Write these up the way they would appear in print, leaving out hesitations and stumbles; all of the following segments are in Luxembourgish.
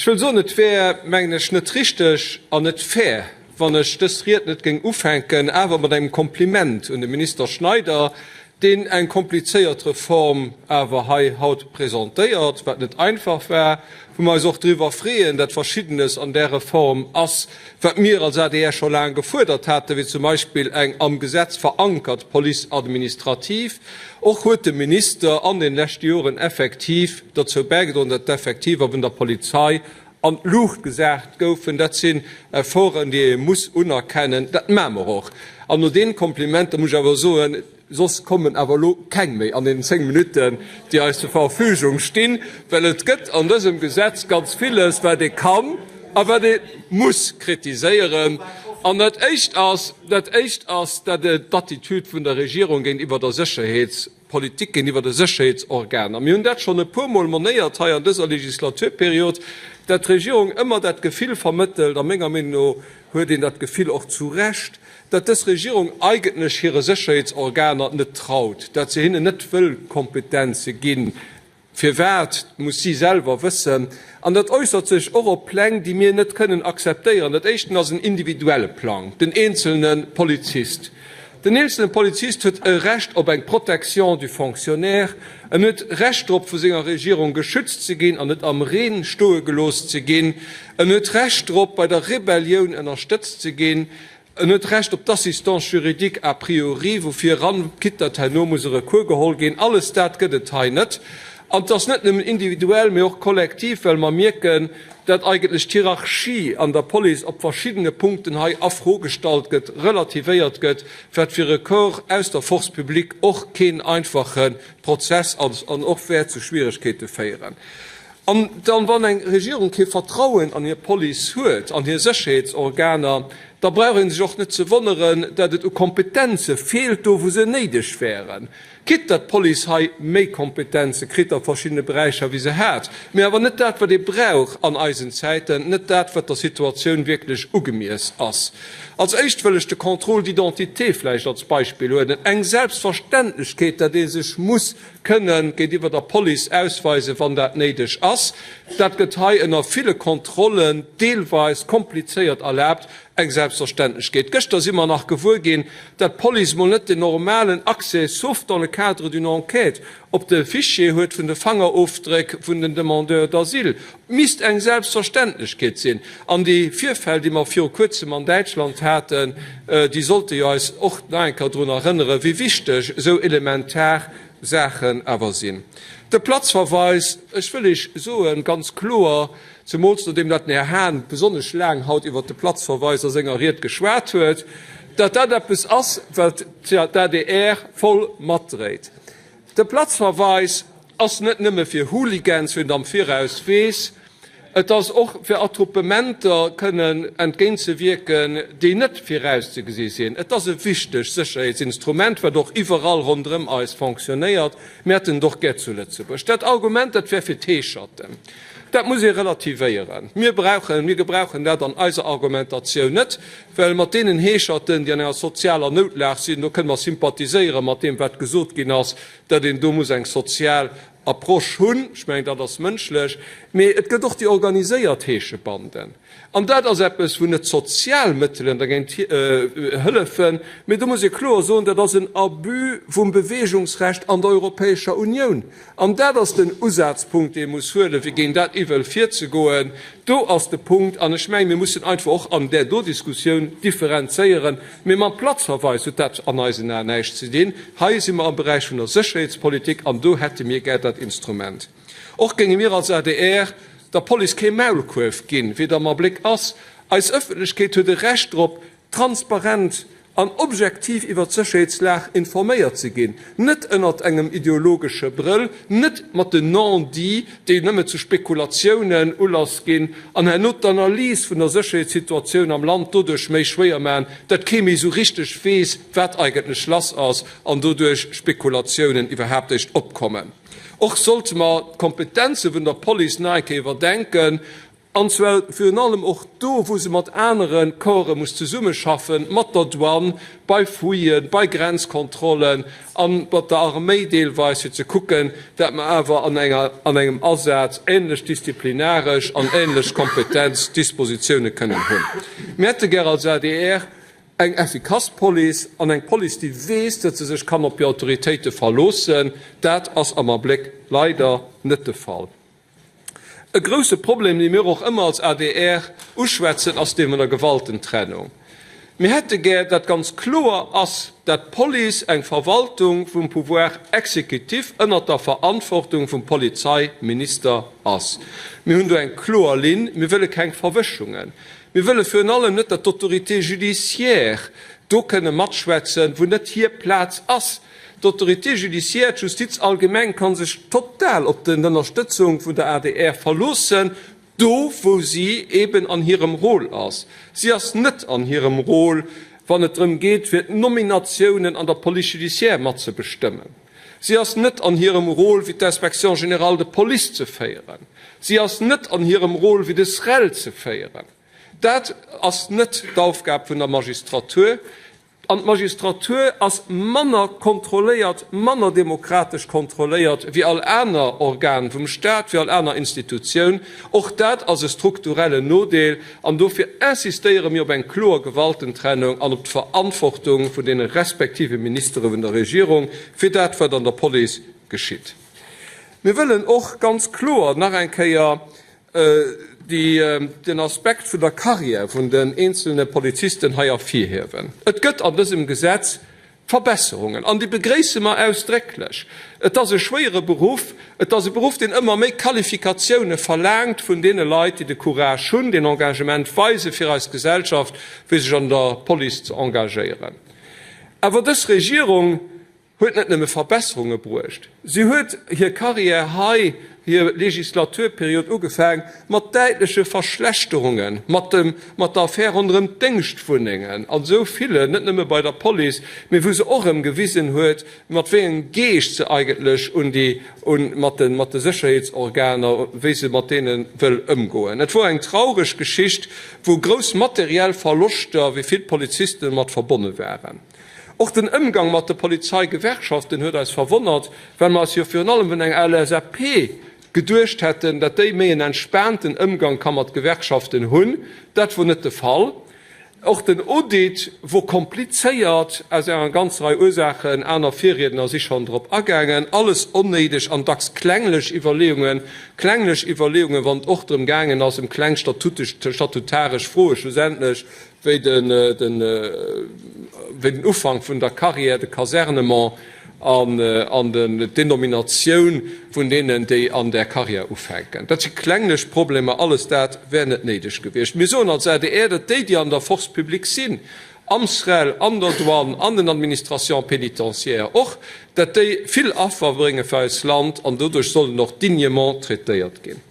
wëll soen, et wär, mengen ech, net richteg an net fair, wann ech dës Ried net géing ufänken awer mat engem Kompliment un de Minister Schneider, deen eng komplizéiert Reform awer hei haut presentéiert, wat net einfach war, wou mer eis och driwwer freeën, dat Verschiddenes an där Reform ass, wat mir als adr scho laang gefuerdert haten, wéi zum Beispill eng am Gesetz verankert Police administrative. Och huet de Minister an den leschte Joren effektiv derzou bäigedroen, datt d'Effektiver vun der Polizei an d'Luucht gesat goufen. Dat sinn Efforten, déi ee muss unerkennen. Dat maache mer och. An no deene Komplimenter muss ech awer soen, soss kommen awer elo keng méi an deenen 10 Minutten, déi eis zur Verfügung stinn, well et gëtt an dësem Gesetz ganz villes, wat ee kann a wat ee muss kritiséieren. An dat Éischt ass, dat Éischt ass, dat et d'Attitüd vun der Regierung géintiwwer der Sécherheetspolitik, géintiwwer de Sécherheetsorganer. Mir hunn dat schonn e puermol monéiert hei an dëser Legislaturperiod, dat d'Regierung ëmmer dat Gefill vermëttelt, a menger Meenung no huet een dat Gefill och zu Recht, dat dës Regierung eigentlech hire Sécherheetsorganer net traut, dat se hinnen net wëll Kompetenze ginn. Firwat, muss si selwer wëssen. An dat äussert sech och op Pläng, déi mir net kënnen akzeptéieren. Dat éischten ass en individuelle Plang, den eenzelne Polizist. Den eenzelne Polizist huet e Recht op eng Protection du fonctionnaire. En huet Recht drop, vu senger Regierung geschützt ze ginn an net am Reen stoe gelooss ze ginn. En huet Recht drop, bei der Rebellioun ënnerstëtzt ze ginn. En huet Recht op d'Assistance juridique a priori, woufir eran, quitte datt herno muss e Recours geholl ginn. Alles dat gëtt et hei net. An et ass net nëmmen individuell, mee och kollektiv, well mer mierken, datt eigentlech d'Hierarchie an der Police op verschiddene Punkten hei a Fro gestallt gëtt, relativéiert gëtt, wat fir e Corps aus der Force publique och keen einfache Prozess ass an och wäert zu Schwieregkeete féieren. An dann, wann eng Regierung kee Vertrauen an hir Police huet, an hir Sécherheetsorganer, da brauch ee sech och net ze wonneren, datt et u Kompetenze feelt, do wou se néideg wären. Quitte datt d'Police hei méi Kompetenze kritt a verschiddene Beräicher wéi se hat, mee awer net dat wat ee brauch an eisen Zäiten, net dat wat der Situatioun wierklech ugemiess ass. Als éischt wëll ech de Contrôle d'identité vläicht als Beispill huelen, eng Selbstverständlechkeet, datt ee sech muss kënne géintiwwer der Police ausweisen, wann dat néideg ass. Dat gëtt hei ënner ville Kontrollen, deelweis komplizéiert erlaabt, eng Selbstverständlechkeet. Gëschter si mer nach gewuer ginn, dat d'Police mol net den normalen Accès, sauf dans le cadre d'une enquête, op de Fichier huet vun de Fangerofdréck vun den Demandeurs d'asile. Misst eng Selbstverständlechkeet sinn. An déi Virfäll, déi mer viru Kuerzem an Däitschland haten, déi sollte jo eis och nach eng Kéier drun erënneren, wéi wichteg esou elementar Saachen awer sinn. De Platzverweis, ech wëll Iech soen, ganz kloer, zemools nodeem dat den Här Hahn besonnesch laang haut iwwert de Platzverweis a senger Ried geschwat huet, datt dat eppes ass, wat d'ADR voll matdréit. De Platzverweis ass net nëmme fir Hooligans, wou een et am Viraus weess, et ass och fir Attroupementer kënnen entgéintzewierken, déi net virauszegesi sinn. Et ass e wichtegt Sécherheetsinstrument, wat och iwwerall ronderëm eis fonctionnéiert. Mir hätten et och gär zu Lëtzebuerg. Dat Argument, dat wär fir d'Heescherten, dat muss ee relativéieren. Mir brauchen, mir gebrauchen dat an eiser Argumentatioun net, well mat deenen Heescherten, déi an enger sozialer Noutlag sinn, do kënne mer sympathiséiere mat deem, wat gesot ginn ass, datt een do muss eng sozial Approche hunn, ech mengen, dat ass mënschlech, mee et gëtt och déi organiséiert Heeschebanden. An dat ass eppes, wou net d'sozial Mëttelen dergéint hëllefen, mee do muss ee kloer soen, dat ass en Abus vum Beweegungsrecht an der Europäescher Unioun. An dat ass den Usazpunkt, dee ee muss huelen, fir géint dat Iwwel virzegoen. Do ass de Punkt. An ech mengen, mir mussen einfach och an där do Diskussioun differenzéieren. Mee mam Platzverweis huet dat an eisen Aen näischt ze dinn. Hei si mer am Beräich vun der Sécherheetspolitik an do hätte mir gär dat Instrument. Och géinge mir als adr der Police kee Maulkuerf ginn, wéi et am Abléck ass. Eis Ëffentlechkeet huet e Recht drop, transparent an objektiv iwwer d'Sécherheetslag informéiert ze ginn, net ënnert engem ideologesche Brëll, net mat den Non-dits, déi nëmme zu Spekulatiounen Ulass ginn an herno d'Analys vun der Sécherheetssituatioun am Land doduerch méi schwéier maachen, datt kee méi esou richteg weess, wat eigentlech lass ass an doduerch Spekulatiounen iwwerhaapt éischt opkommen. Och sollte mer d'Kompetenze vun der Police nach eng Kéier iwwerdenken. An zwar virun allem och do, wou se mat anere Corpse muss zesummeschaffen, mat der Douane, bei Fouillen, bei Grenzkontrollen a mat der Arméi deelweis, fir ze kucken, dat mer awer an enger, an engem Asaz ähnlech disziplinaresch an ähnlech kompetent Dispositiounen kënnen hunn. Mir hätte gär als adr eng effikass Police an eng Police, déi weess, datt se sech kann op hir Autoritéite verloossen. Dat ass am Abléck leider net de Fall. E grouse Problem, dee mir och ëmmer als adr uschwätzen, ass dee vun der Gewaltentrennung. Mir hätte gär, datt ganz kloer ass, datt d'Police eng Verwaltung vum Pouvoir exécutif ënnert der Verantwortung vum Polizeiminister ass. Mir hunn do eng kloer Linn. Mir wëlle keng Verwëschungen. Mir wëlle virun allem net, datt d'Autorité judiciaire do kënne matschwätzen, wou net hir Plaz ass. D'Autorité judiciaire, d'Justiz allgemeng ka sech total op d'Ënnerstëtzung vun der adr verloossen, do wou si eben an hirem Rôle ass. Si ass net an hirem Rôle, wann et drëm geet, fir d'Nominatiounen an der Police judiciaire matzebestëmmen. Si ass net an hirem Rôle, fir d'Inspection générale de police ze féieren. Si ass net an hirem Rôle, fir de SREL ze féieren. Dat ass net d'Aufgab vun der Magistratur. An d'Magistratur ass manner kontrolléiert, manner demokratesch kontrolléiert wéi all aner Organ vum Stat, wéi all aner Institutioun. Och dat ass e strukturellen Nodeel. An dofir insistéiere mir op eng kloer Gewaltentrennung an op d'Verantwortung vun deene respektive Ministere vun der Regierung fir dat, wat an der Police geschitt. Mir wëllen och ganz kloer nach eng Kéier den Aspekt vun der Carrière vun den eenzelne Polizisten hei ervirhiewen. Et gëtt an dësem Gesetz Verbesserungen, an déi begréisse mer ausdrécklech. Et ass e schwéiere Beruff, et ass e Beruff, deen ëmmer méi Qualifikatioune verlaangt vun deene Leit, déi de Courage hunn, deen Engagement weisen, fir eis Gesellschaft, fir sech an der Police ze engagéieren. Awer dës Regierung huet net nëmme Verbesserunge bruecht, si huet hir Carrière hei, hir Legislaturperiod ugefaang mat däitleche Verschlechterungen, mat dem, mat der Affär ronderëm d'Déngschtwunnengen an esou villen, net nëmme bei der Police, mee wou se och erëm gewisen huet, mat wéi engem Geescht se eigentlech un déi, un, mat de, mat de Sécherheetsorganer, wéi se mat deene wëll ëmgoen. Et wor eng traureg Geschicht, wou grouss materiell Verloschter fir vill Polizisten mat verbonne waren. Och den Ëmgang mat de Polizeigewerkschaften huet eis verwonnert, well mer eis jo virun allem vun enger LSAP geduecht hätten, datt déi méi en entspaanten Ëmgang ka mat Gewerkschaften hunn. Dat wor net de Fall. Och den Audit wor komplizéiert aus enger ganzer Rei Ursaachen, aner Virriedner si schonn drop agaangen. Alles onnéideg an dacks klenglech Iwwerleeungen, klenglech Iwwerleeungen, wann et och drëm gaangen ass, ëm kleng statutaresch Froe schlussendlech wéi den Ufank vun der Carrière, de Casernement an d'Denominatioun vun deenen, déi an där Carrière ufänken. Dat si klenglech Problemer. Alles dat wär net néideg gewiescht. Mir soen als adr, datt déi, déi an der Force publique sinn, am SREL, an der Douane, an den Administrations pénitentiaires och, datt déi vill Affer brénge fir eist Land an doduerch sollen och dignement traitéiert ginn.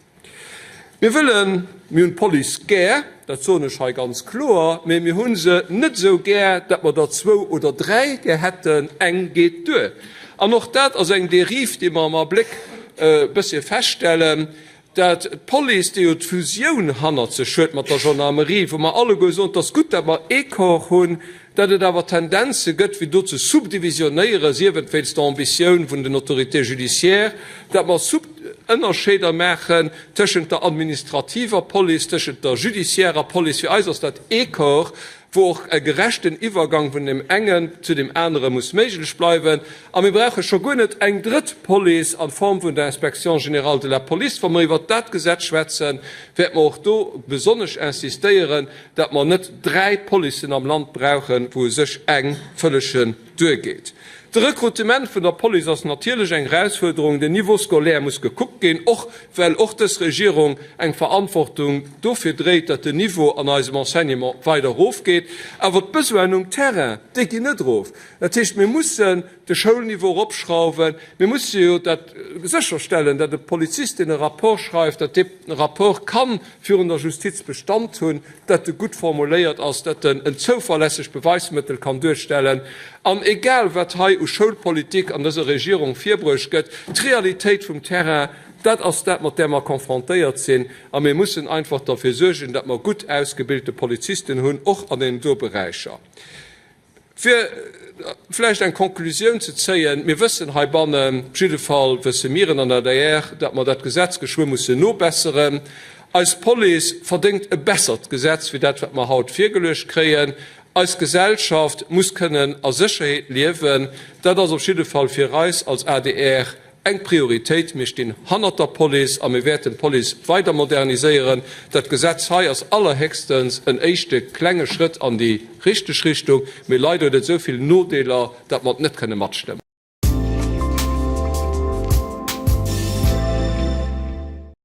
Mir wëllen, mir hunn d'Police gär, dat soen ech hei ganz kloer, mä mir hu se net esou gär, datt mer der zwou oder dräi gär hätten. Eng geet duer. An och dat ass eng Dérive, déi mer am Abléck e bëssche feststellen, dat d'Police, déi jo d'Fusioun hannert sech huet mat der Gendarmerie, wou mer alleguer soen, et ass gutt, datt mer ee Corps hunn, datt et awer Tendenze gëtt, fir do ze subdivisionéieren, sief et wéinst der Ambitioun vun den Autorités judiciaires, datt mer Sub-Ënnerscheeder maachen tëschent der administrativer Police, tëschent der judiciairer Police. Fir eis ass dat ee Corps, wou och e gerechten Iwwergang vun deem engen zu deem anere muss méiglech bleiwen. A mir brauche scho guer net eng drëtt Police an Form vun der Inspection générale de la police. Wa mer iwwert dat Gesetz schwätzen, wäerte mer och do besonnesch insistéieren, datt mer net dräi Policen am Land brauchen, wou u sech eng vëllege duergeet. De Rekrutement vun der Police ass natierlech eng Erausfuerderung. Den Niveau scolaire muss gekuckt ginn, och well och dës Regierung eng Verantwortung dofir dréit, datt den Niveau an eisem Enseignement weider erofgeet. Awer d'Besoinen um Terrain, déi ginn net erof. Dat heescht, mir mussen de Schoulniveau eropschrauwen. Mir musse jo dat sécherstellen, datt e Polizist, deen e Rapport schreift, datt dee Rapport ka virun der Justiz Bestand hunn, datt e gutt formuléiert ass, datt en en zouverlässegt Beweismëttel kann duerstellen. An egal wat hei u Schoulpolitik an dëser Regierung virbruecht gëtt, d'Realitéit vum Terrain, Dat ass dat, mat där mer confrontéiert sinn. A mir mussen einfach derfir suergen, datt mer gutt ausgebildete Polizisten hunn, och an deenen do Beräicher. Fir vläicht eng Konklusioun ze zéien, Mir wëssen heibannen, op jidde Fall wësse mir en an der adr, datt mer dat Gesetz geschwë mussen nobesseren. Eis Police verdéngt e bessert Gesetz wéi dat, wat mer haut virgeluecht kréien. Eis Gesellschaft muss kënnen a Sécherheet liewen. Dat ass op jidde Fall fir eis als adr Eng Prioritéit, Mir stinn hannert der Police a mir wäerten d'Police weider moderniséieren. Dat Gesetz hei ass allerhéchstens en éischte klenge Schrëtt an déi richteg Richtung, mee leider huet et esou vill Nodeeler, datt mer et net kënne matstëmmen.